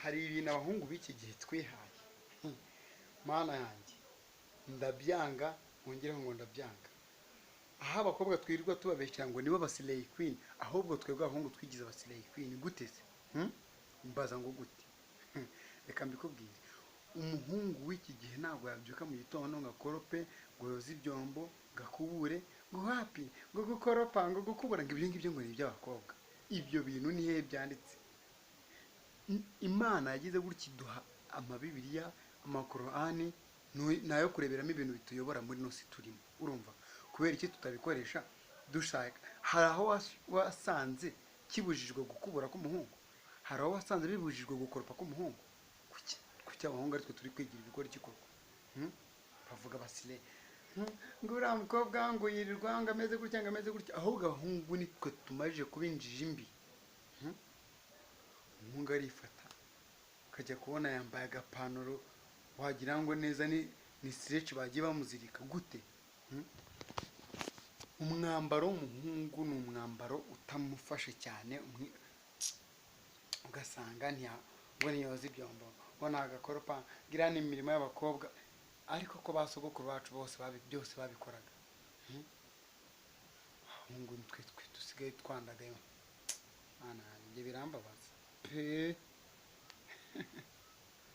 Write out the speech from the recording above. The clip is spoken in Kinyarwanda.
Hari ibintu abahungu b'iki gihe twihaye. Mana yanjye, ndabyanga, wongereho ngo ndabyanga. Aho abakobwa twirirwa tubabeshyira ngo nibo ba slay queen, ahubwo twebwe abahungu twigize aba slay queen. Gute se? Mbaza ngo gute? Reka mbikubwire. Umuhungu w'iki gihe ntabwo yabyuka mu gitondo ngo akorope, ngo yoze ibyombo, ngo akubure, ngo hapi, ngo gukoropa, ngo gukubura, ngo ibyo ngibyo ngo ni iby'abakobwa. Ibyo bintu ni hehe byanditse? Imana yagize gutya iduha amabibiriya, amakorani, ni ayo kureberamo ibintu bituyobora muri ino si turimo. Urumva kubera iki tutabikoresha dushaka? Hari aho wasanze kibujijwe gukubura k'umuhungu? Hari aho wasanze bibujijwe gukoropa k'umuhungu? Kuki abahungu aritwe turi kwigira ibigoryi koko? Bavuga basire ngo uriya mukobwa ngo yirirwa ngo ameze gutya, ngo ameze gutya. Ahubwo abahungu nitwe tumajije kuba injiji mbi. Umuhungu arifata ukajya kubona yambaye agapantaro wagira ngo neza ni stretch bagiye bamuzirika gute. Umwambaro w'umuhungu ni umwambaro utamufashe cyane, ugasanga ngo ntiyoza ibyombo, ngo nagakoropa, ngo iriya ni imirimo y'abakobwa. Ariko ko ba sogokuru bacu bose byose babikoraga. Abahungu twe dusigaye twandagaye. Mana yanjye, ibyo birambabaza pe.